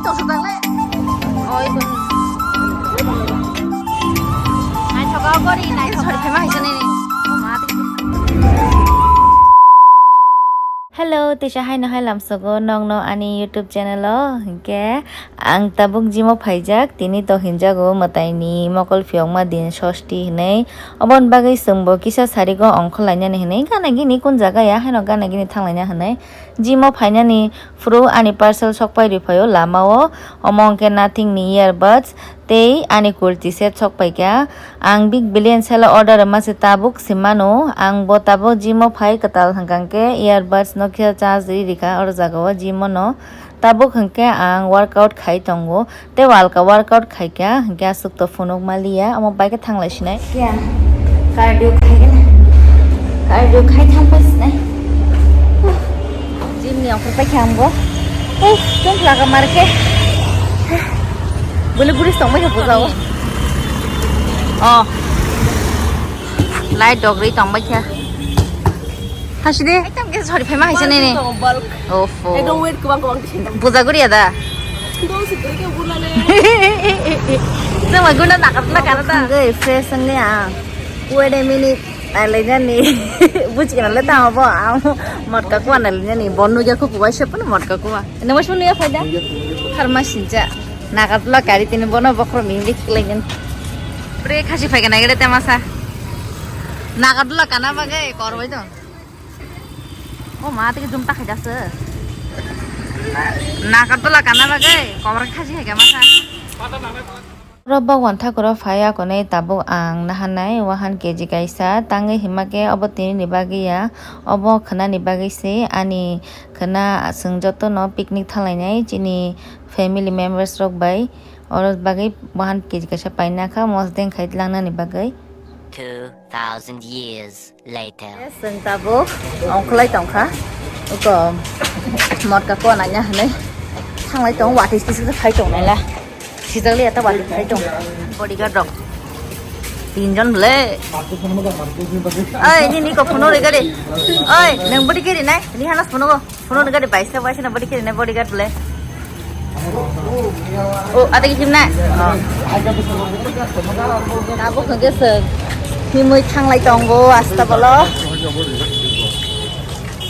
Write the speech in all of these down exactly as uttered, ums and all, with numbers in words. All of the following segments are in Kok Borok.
Hello, tisa haino hai lamsogo nokno ani YouTube channel o, hinkhe ang tabuk gym o phaijak, tini to hinjago mwtaini mokol phiyokma din sosti hinwi, oboni bagwi chwngbo kisa sarigo ongkhorlainani hinwi gana gini kun jaga ya haino gana gini thanglaina hinwi gym o phainani phuru ani parcel sokpai riphaio lama o, omo hwnkhe nothing ni earbuds tei ani kurti set sokpaikha. Ang big billion sale order rwma se tabuk se mano. Ang bo tabuk gym o phai kwtal hwnkha hwnkhe earbuds no khe charge ri rikha oro jaga o gym o no. Tabuk hwnkhe ang workout khai tongo tei walka workout khaikha hwnkhe aswk to phunuk maliya omo bai khe thanglai sinai. Kya? Cardio khai gana. Cardio khai thang pai sinai. Gym ni offer pai khe ang bo. Eh, tum laga mar khe. Bwlwi bwrwi se tongbai kha puja o. Oh. Light dogri tongbai kha. Hasi de. Ekdom khe sori phaima haise nini. Bulk. Ofo. Ekdom weight kwbang kwbang khe. Puja guriya da. Dong si guri khe bula le. Jema guna nakar la kana da. Hwnkhe fresh wngya. Wait a minute. Nailainani. Buji kana le tamo bo. Amo motka kuwa nailainani. Bon nugya khupu waisa pano motka kuwa. Nang waisa nugya phaida. Pharma sincha. Nagadula kari tini bono bokhro mihim de khiklainani. Pre khasi phai kana gede temasa. Nagadula kana bagai korbai dong. O ma tiki jumta khai jasu. Nagadula kana bagai komor khasi hai kama sa. Oro Bhagwan Thakur o phai akonwi tabuk ang nahanai wahan K G kaisa tangwi hima khe obo tini ni bagwi ya, obo khwnani bagwi se ani khwna chwng joto no picnic thanglainai chini family members rok bai, oro bagwi wahan K G kaisa paina kha mosdeng khai langnani bagwi. Two thousand years later. Yes, chwng tabuk ongkholai tongkha. Uko motka ko nanya hwnwi thanglai tong, watwi kisa kisa khai tong naila. Sijak liya ta watwi khai tong. Bodyguard rok tinjon bwle. Oi, nini ko phone ri gari. Oi, nang body kiri nai? Ni hanas phone go. Phone ni gari baisa baisa na body kiri na bodyguard le. O, ate kisim na. Tabuk hwnkhe se himwi thanglai tongo asta bolo.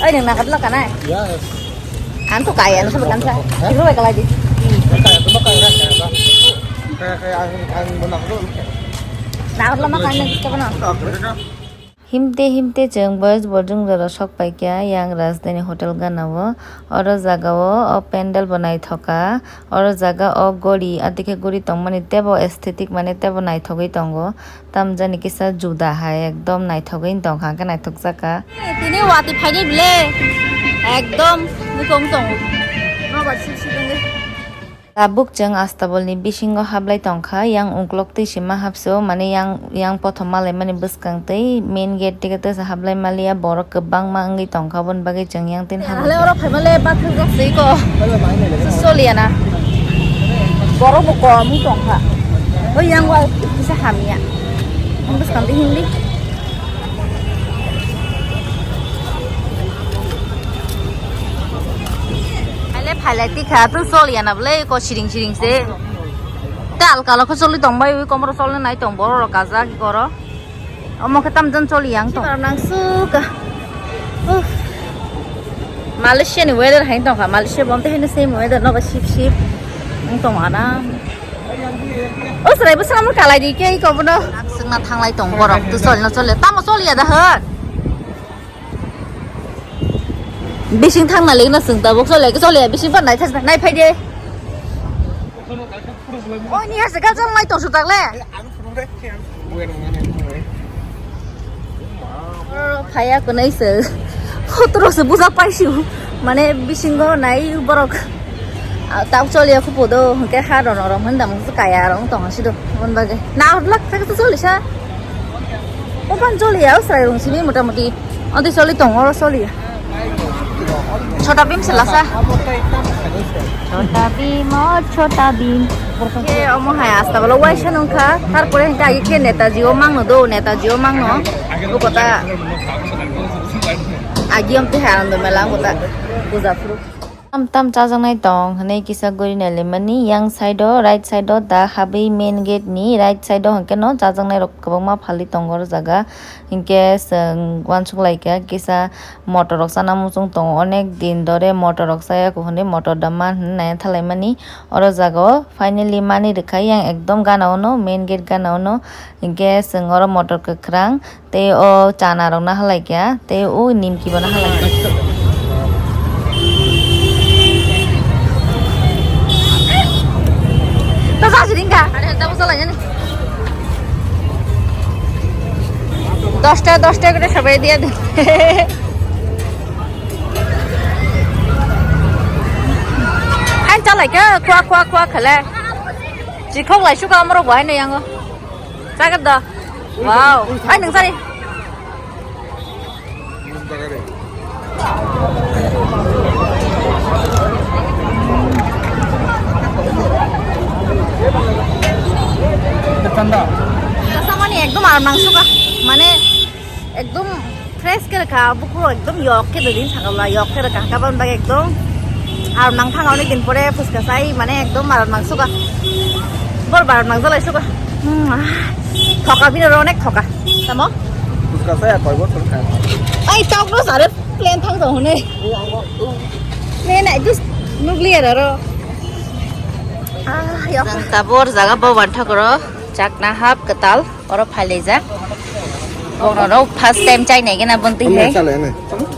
Oi, nang nagadla kana? Yes. Ang to kaya, ano sa bagansa. Hah? Iro bai kalai di. Kaya to kaya, kaya to. Kaya, kaya, ang, ang, ang, nagadla makanya, kita pernah. Himte himte chwng boys boarding jora sok paikha yang Rajdhani Hotel ganao. Oro jagao o pandal bo naithok kha. Oro jaga o gori, adikhe gori tongmani tebo aesthetic mane tebo naithogwi tongo. Tamjani kisa juda hai ekdom naithogwi tongkha, hwnkhe naithokjak kha. Tini watwi phaini bwle ekdom bukong tongo. Nobar sip sip wngwi. Tabuk chwng astabolni bisingo hablai tongkha, yang uklok twi sima hapsio, mane yang, yang pothom malaimani bwskang twi main gate tike tesa hablai maliya, borok kwbangma wngwi tongkha, aboni bagwi chwng yang tini hablai. Hale oro phaima le bathajak se iko. Soliya na. Borok bo kom wng tongkha. Oi yang wal kisa hamya. Ang bwskang twi himli. Haile phailai tikha, tw choliya na bwle, ko siring siring se. Te alkalo khe choli tongbai, ui komoro cholna nai tong, borok rok kajak oro. Omo khe tamjani choliya ang tong. Nang sukha. Uff. Malaysia ni weather hai tongkha, Malaysia bo omte haino same weather, nobo sip sip wng tong ana. O chwrai bwskango kalai di khe iko bono. Swngna thanglai tong borok, tw choli no choli. Tamo choliya da hwn? Bising thangna lek na swng tabuk choliya khe choliya, bising pan nai thas nai phai de. O ni hasa ka chol nai tong su tak le. Phaiya kwnwi se. Photo rok se bujak paisiu. Mane bisingo nai borok. Ah, tak choliya khupo do, hwnkhe ha rono rom hwn dam kaya rong tong sido. Mon bage. Na hwlak thak to choli sa. Opan choliya, o chwrai rong simi mota moti. Ante choli tong oro choliya. Chota Bhim se lasa. Chota Bhim, oh, Chota Bhim. Khe omo hai asta bolo waisa nungkha. Tarpore hwnkhe agi khe Netaji o mangno do, Netaji o mangno. Bukota agi omte hai Anando Mela bukota puja phuru. Tam tam chajaknai tong hwnwi kisa guri nailaimani, yang side o, right side o da habwi main gate ni right side o hwnkhe no chajaknai rok kwbangma phalwi tongo oro jaga. Hinkhe chwng uansuk laikha kisa motor rok chana muchung tongo, onek din dore motor rok chaya kuphunwi motor da man hwnwi naina thalaimani oro jaga o. Finally manwi rwkha yang ekdom gana o no, main gate gana o no. Hinkhe chwng oro motor kwkhwrang tei o chana rok na halai kha tei o nimki bo na halai kha. Dosta dosta kore sabai dia de. Ang chalai kha khua khua khua khale. Chikhok lai sukha amro bo haino yango. Chagat da. Wow. Ai nung sari. Kasamani ekdom aram nangsuka. Mane ekdom fresh khe rwkha, bukhuk ekdom yok khe dwdin sakala yok khe rwkha, kabon bagwi ekdom aram nang thanga, onek din pore phuska sai mane ekdom aram nangsuka. Bor aram nang jalai suka. Hmm, ah. Thoka bini oro onek thoka. Tamo? Phuska sai koi bor thangkha. Ai tok no sare plan thang jong hone. Ne na just nukli aro. Ah, yok. Tabor jaga bo wan thakro chakna hap kwtal. Oro phailaijak. Bono rok first time chainai gana bonti he. Chale ne.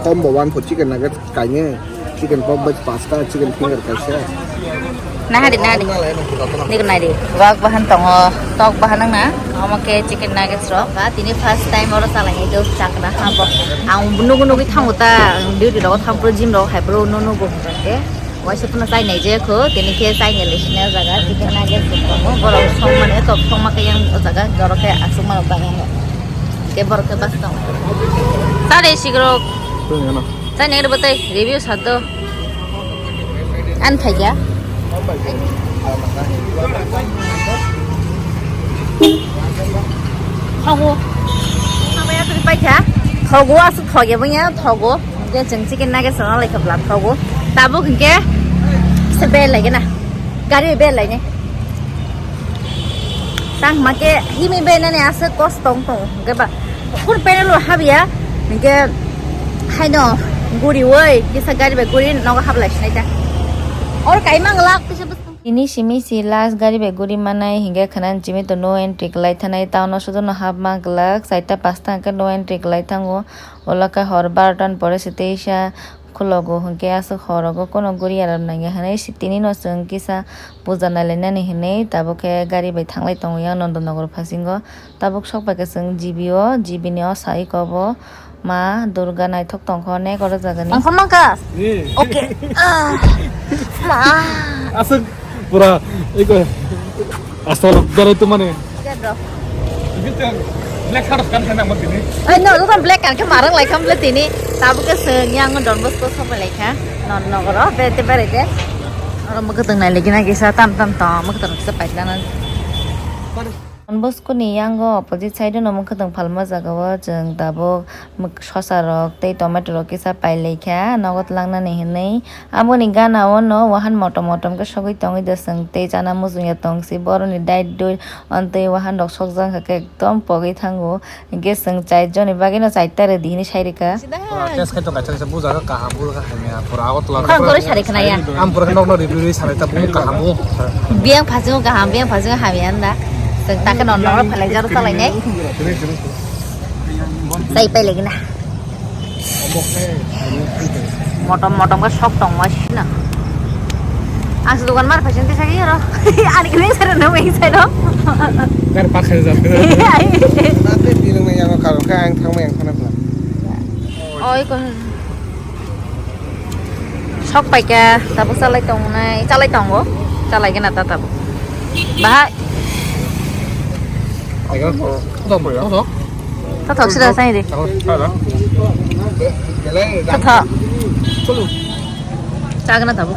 Combo one for chicken nugget kaine. Chicken pop bai pasta, chicken finger kaisa. Nahari, nahari. Nik nari. Wak bahan tongo. Tok bahan nang na. Omo khe chicken nuggets rok. Ba tini first time oro chalai do chakna ha bo. Ang nugu nugu thango ta. Duty rok tham pro gym rok hai pro no nugu ke. Waisa phano chai nai je kho, tini khe chai nai le sini o jaga, chicken nugget se tongo, borok song mani tok song ma khe yang o jaga, borok khe aswk mano bang yang. Khe borok khe bas tongo. Chale sigrok. Chai nai rw bwtwi, review sa do. An phai kya? Thogo. Thogo aswk thogya bwnya, thogo. Hingke chwng chicken nugget sana lai khabla thogo. Tabuk hingke se bel lai gana. Gari bel lai ne. Tang ma ke himi bel nani ase kos tong tong. Hingke ba kur panel o habya. Hingke haino guri woi kisa gari bai guri nogo hablai sinai ta. Or kaimang lak pisa bwswng. Ini simi si last gari bai guri manai hingke khana chimi to no entry kwlai thanai town o sudo no hap ma glak saita pasta hingke no entry kwlai thango. Ulo khe hor barota ni pore se teisa khulogo, hinkhe aswk horogo kono guri aram nangya hinwi tini no chwng kisa puja nailainani hinwi tabuk khe gari bai thanglai tongo yang Nondonogor phasingo. Tabuk sok pai khe chwng G B o, G B ni o sai kobo ma Durga naithok tongkha onek oro jagani. Tongkha mangkha? Eh. Okay. Ah. Ma. Aswk pura iko aswk jarai to mane. Black shirt kan khe nang tini. Ai no, joto black kan khe marang lai kham le tini. Tabuk khe chwng yang Don Bosco sopai lai kha. Non nogoro bete berete. Oro mwkhwtwng nai lagi na kisa tam tam to mwkhwtwng kisa paitla na. Don Bosco ni yango opposite side no mwkhwtwng phalma jaga o chwng tabuk mwk-, sosa rok tei tomato rok kisa pai lai kha nogo twlang nani hinwi. Aboni gana o no wahan motom motom khe sogwi tongwi de chwng tei chana muchungya tong se boroni diet doi. Ontwi wahan rok sokjak khe ekdom pogwi thango. Hinkhe chwng char joni bagwi no char ta rwdi hinwi sai rwkha. Pura test khai tong kaisa kaisa bujago kaham bul kha hamya. Pura Agartala. Khorang kwrwi sari khna ya. Ang pura nokno review rwi sanai ta bumung kaham bo. Biyang phasingo kaham, biyang phasingo hamya hwnda. Chwng ta khe non nokno phalai jaro chalainai. Chai pai lagi na. Motom motom khe sok tongma sina. Ang se dogan mar phaising tisa khe oro. Ani khe sero no weng sero. Kar paksa jat. Nate bilung yang karo khe ang thangma yang khana bla. Oi ko. Sok pai khe tabuk chalai tongnai, chalai tongo. Chalai gana ta tabuk. Bahai. Ayo. Dom boy, dom. Tathok sida sai di. Tathok. Chagna tabo.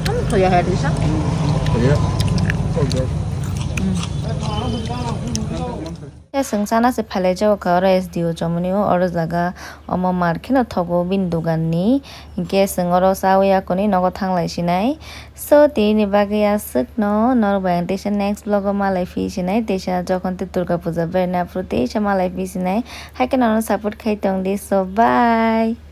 Kamu thoya hai disa? Iya. Hmm. Chwng chana se phailai jago kha oro S D O chomoni o, oro jaga omo mar kheno thogo bini dogan ni, hinkhe chwng oro chawi akoni nogo thanglai sinai. So tini bagwi aswkno, norok bai ang teisa next vlog o malai phi sinai, teisa jokhon tei Durga Puja beraina aphuru teisa malai phi sinai, haikhe nono support khai tong di, so bye.